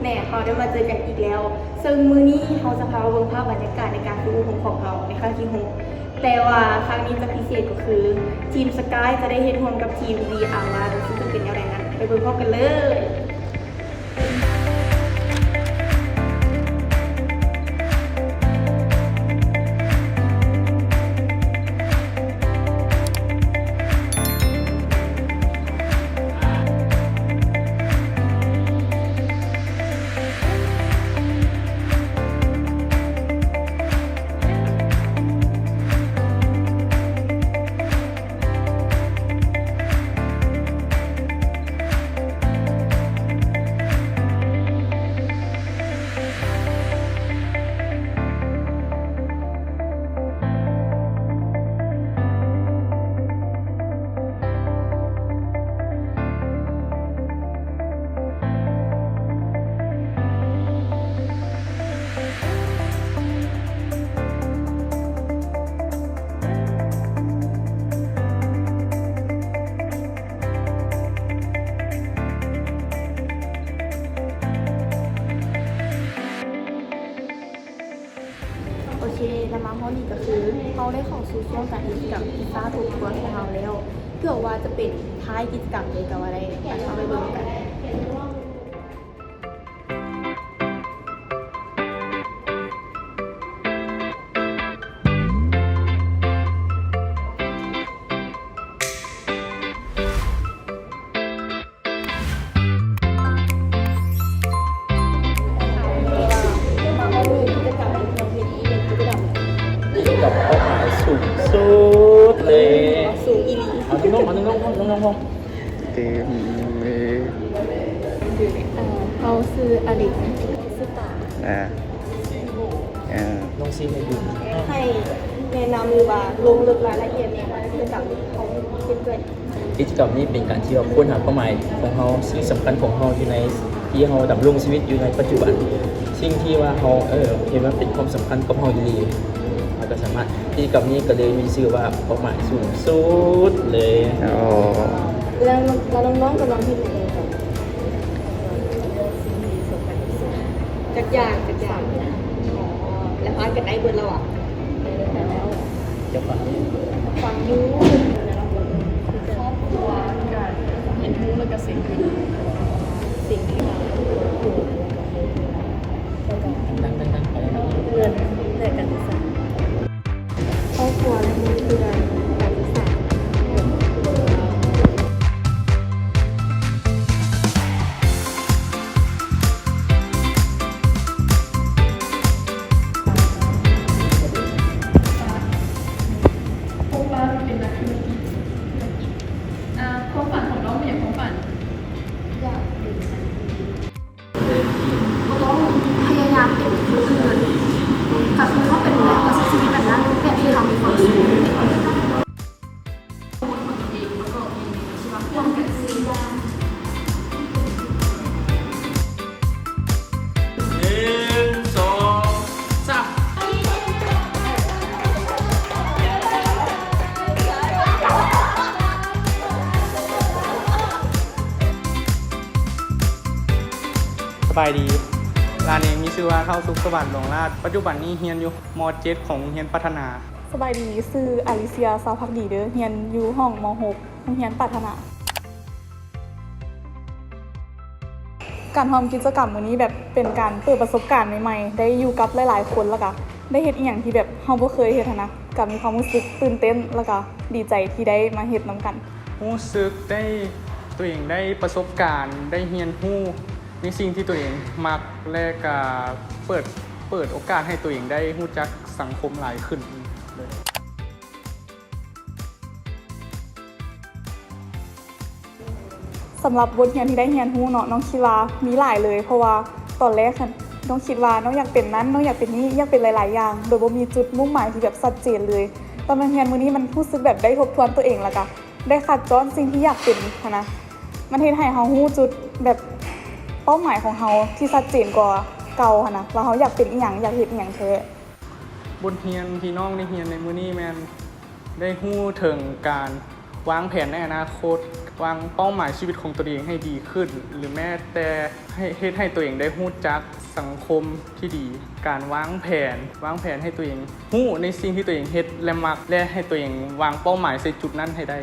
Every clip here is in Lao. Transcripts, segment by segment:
ແນ່ ເຮົາໄດ້ມາເຈີກັນອີກແລ້ວ, ເຊິ່ງມື້ນີ້ເຮົາຈະພາມາເບິ່ງພາບບັນຍາກາດໃນການຝຶກອົບຮົມຂອງເຮົາໃນຄັ້ງທີຫົກ ແຕ່ວ່າຄັ້ງນີ້ຈະພິເສດກໍຄື ທີມສະກາຍຈະໄດ້ເຮັດຮ່ວມກັບທີມ ວີອາ ລາວ ຊຶ່ງຈະເປັນແນວໃດນັ້ນ ໄປເບິ່ງພ້ອມກັນເລີຍ. ໂອເຄ ແລ້ວມາຮອດນີ້ກໍຄື ເຮົາໄດ້ເຂົ້າສູ່ຊ່ວງການເຮັດກິດຈະກຳທີ່ຊ້າທົບທວນຂອງເຮົາແລ້ວ ເກືອບວ່າຈະເປັນທ້າຍກິດຈະກຳເລີຍກໍວ່າໄດ້. ໄປ ເຮົາໄປເບິ່ງນຳກັນ. ກິດຈະກຳເປົ້າໝາຍສູງສຸດເລີຍ. ສູງອີ່ຫຼີ. ເອົາ ນ້ອງໆ ນ້ອງໆ ນ້ອງໆ ເອີ ເຮົາຊື່ອາລິນ. ຊື່ຕາ. ອ່າ ເອີ ນ້ອງຊີໃຫ້ດູ ໃຫ້ແນະນຳ ຫຼືວ່າລົງເລິກລາຍລະອຽດໃນກິດຈະກຳທີ່ເຮົາເຮັດເພື່ອ. ກິດຈະກຳນີ້ເປັນການທີ່ວ່າຄົ້ນຫາເປົ້າໝາຍຂອງເຮົາ, ສິ່ງສຳຄັນຂອງເຮົາຢູ່ໃນທີ່ເຮົາດຳລົງຊີວິດຢູ່ໃນປັດຈຸບັນ, ສິ່ງທີ່ວ່າເຮົາ ເອີ ເຫັນວ່າເປັນຄວາມສຳຄັນກັບເຮົາອີ່ຫຼີ, ເຮົາກໍສາມາດ. ກິດຈະກຳນີ້ກໍເລີຍມີຊື່ວ່າເປົ້າໝາຍສູງສຸດເລີຍ. ອໍ ແລ້ວ ແລ້ວນ້ອງໆກຳລັງເຮັດຫຍັງຢູ່? ຈັກຢ່າງ ຈັກຢ່າງ. ອໍ ແລ້ວພາກັນໄດ້ເບິດແລ້ວຫວາ? ເອີ ໄດ້ແລ້ວ. ຈະຟັງ ຟັງຢູ່. ຄອບຄົວ ການຮຽນຮູ້ ແລ້ວກະເສັງເງິນ. ເສັງເງິນ. ດັງໆໆ ໄປ. ເງິນ ແລະ ການສຶກສາ. ຄອບຄົວ ແລະ ເງິນເດືອນ ການສຶກສາ. ໂອປ້າເປັນນັກທຸລະກິດ. ອ່າ ຄວາມຝັນຂອງນ້ອງເປັນຫຍັງ? ຄວາມຝັນ ຢາກເປັນ ກໍຕ້ອງພະຍາຍາມເປັນຄົນອື່ນ, ກໍຄືເຮົາເປັນແບບ ກໍໃຊ້ຊີວິດແບບນັ້ນ ແບບທີ່ເຮົາມີຄວາມສຸກ. ໜຶ່ງ ສອງ ສາມ. ສະບາຍດີ, ລານເອງມີຊື່ວ່າ ທ້າວ ສຸກສະຫວັນ ຫຼວງລາດ, ປັດຈຸບັນນີ້ຮຽນຢູ່ ມໍເຈັດ ຂອງໂຮງຮຽນປັດຖະໜາ. ສະບາຍດີ, ຊື່ ອາລິເຊຍ ຊາວພັກດີເດີ, ຮຽນຢູ່ຫ້ອງ ມໍຫົກ ໂຮງຮຽນປັດຖະໜາ. ການຮ່ວມກິດຈະກຳມື້ນີ້ແບບເປັນການເປີດປະສົບການໃໝ່ໆ, ໄດ້ຢູ່ກັບຫຼາຍໆຄົນ ແລ້ວກະໄດ້ເຮັດອີ່ຫຍັງທີ່ແບບເຮົາບໍ່ເຄີຍເຮັດຫັ້ນນະ, ກະມີຄວາມຮູ້ສຶກຕື່ນເຕັ້ນ ແລ້ວກະດີໃຈທີ່ໄດ້ມາເຮັດນຳກັນ. ຮູ້ສຶກໄດ້ ຕົວເອງໄດ້ປະສົບການ, ໄດ້ຮຽນຮູ້ໃນສິ່ງທີ່ຕົວເອງມັກ ແລະ ກະເປີດ ເປີດໂອກາດໃຫ້ຕົວເອງໄດ້ຮູ້ຈັກສັງຄົມຫຼາຍຂຶ້ນເລີຍ. ສຳລັບບົດຮຽນທີ່ໄດ້ຮຽນຮູ້ເນາະ, ນ້ອງຄິດວ່າມີຫຼາຍເລີຍ, ເພາະວ່າຕອນແລກຫັ້ນ ນ້ອງຄິດວ່ານ້ອງຢາກເປັນນັ້ນ, ນ້ອງຢາກເປັນນີ້, ຢາກເປັນຫຼາຍໆຢ່າງ ໂດຍບໍ່ມີຈຸດມຸ່ງໝາຍທີ່ແບບຊັດເຈນເລີຍ. ແຕ່ມາຮຽນມື້ນີ້ ມັນຮູ້ສຶກແບບໄດ້ທົບທວນຕົວເອງ ແລ້ວກະໄດ້ຄັດຈ້ອນສິ່ງທີ່ຢາກເປັນຫັ້ນນະ. ມັນເຮັດໃຫ້ເຮົາຮູ້ຈຸດແບບເປົ້າໝາຍຂອງເຮົາທີ່ຊັດເຈນກວ່າເກົ່າຫັ້ນນະ, ວ່າເຮົາຢາກເປັນອີ່ຫຍັງ, ຢາກເຮັດອີ່ຫຍັງແທ້. ບົດຮຽນທີ່ນ້ອງໄດ້ຮຽນໃນມື້ນີ້ແມ່ນ ໄດ້ຮູ້ເຖິງການ ວາງແຜນໃນອະນາຄົດ, ວາງເປົ້າໝາຍຊີວິດຂອງຕົນເອງໃຫ້ດີຂຶ້ນ ຫຼືແມ້ແຕ່ໃຫ້ ເຮັດໃຫ້ຕົວເອງໄດ້ຮູ້ຈັກສັງຄົມທີ່ດີ. ການວາງແຜນ, ວາງແຜນໃຫ້ຕົວເອງຮູ້ໃນສິ່ງທີ່ຕົວເອງເຮັດ ແລະ ມັກ ແລະ ໃຫ້ຕົວເອງວາງເປົ້າໝາຍໃສ່ຈຸດນັ້ນໃຫ້ໄດ້.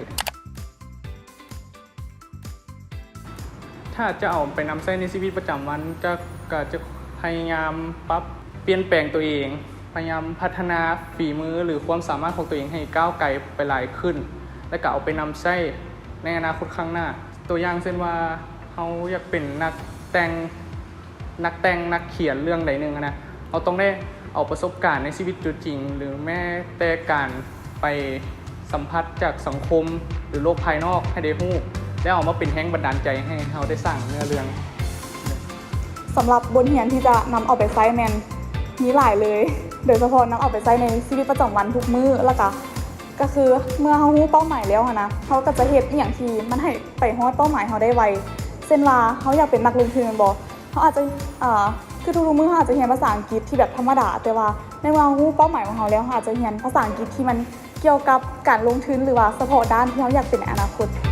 ຖ້າຈະເອົາໄປນຳໃຊ້ໃນຊີວິດປະຈຳວັນ ຈະ ກະຈະພະຍາຍາມປັບປ່ຽນແປງຕົວເອງ, ພະຍາຍາມພັດທະນາຝີມື ຫຼື ຄວາມສາມາດຂອງຕົວເອງໃຫ້ກ້າວໄກໄປຫຼາຍຂຶ້ນ ແລະ ກະເອົາໄປນຳໃຊ້ໃນອະນາຄົດຂ້າງໜ້າ. ຕົວຢ່າງເຊັ່ນວ່າ ເຮົາຢາກເປັນນັກແຕ່ງ ນັກແຕ່ງ ນັກຂຽນເລື່ອງໃດໜຶ່ງຫັ້ນນະ, ເຮົາຕ້ອງໄດ້ເອົາປະສົບການໃນຊີວິດຕົວຈິງ ຫຼືແມ້ແຕ່ການໄປສຳຜັດຈາກສັງຄົມ ຫຼືໂລກພາຍນອກໃຫ້ໄດ້ຮູ້ ແລ້ວເອົາມາເປັນແຮງບັນດານໃຈໃຫ້ເຮົາໄດ້ສ້າງເນື້ອເລື່ອງ. ສຳລັບບົດຮຽນທີ່ຈະນຳເອົາໄປໃຊ້ແມ່ນມີຫຼາຍເລີຍ, ໂດຍສະເພາະນຳເອົາໄປໃຊ້ໃນຊີວິດປະຈຳວັນທຸກມື້ ແລ້ວກະ ກະຄືເມື່ອເຮົາຮູ້ເປົ້າໝາຍແລ້ວຫັ້ນນະ, ເຮົາກະຈະເຮັດອີ່ຫຍັງທີ່ມັນໃຫ້ໄປຮອດເປົ້າໝາຍເຮົາໄດ້ໄວ. ເຊັ່ນວ່າເຮົາຢາກເປັນນັກລົງທຶນແມ່ນບໍ່? ເຮົາອາດຈະ ເອີ ຄືທຸກໆມື້ເຮົາອາດຈະຮຽນພາສາອັງກິດທີ່ແບບທຳມະດາ, ແຕ່ວ່າໃນເມື່ອເຮົາຮູ້ເປົ້າໝາຍຂອງເຮົາແລ້ວ, ເຮົາອາດຈະຮຽນພາສາອັງກິດທີ່ມັນກ່ຽວກັບການລົງທຶນ ຫຼືວ່າສະເພາະດ້ານທີ່ເຮົາຢາກເປັນໃນອະນາຄົດ.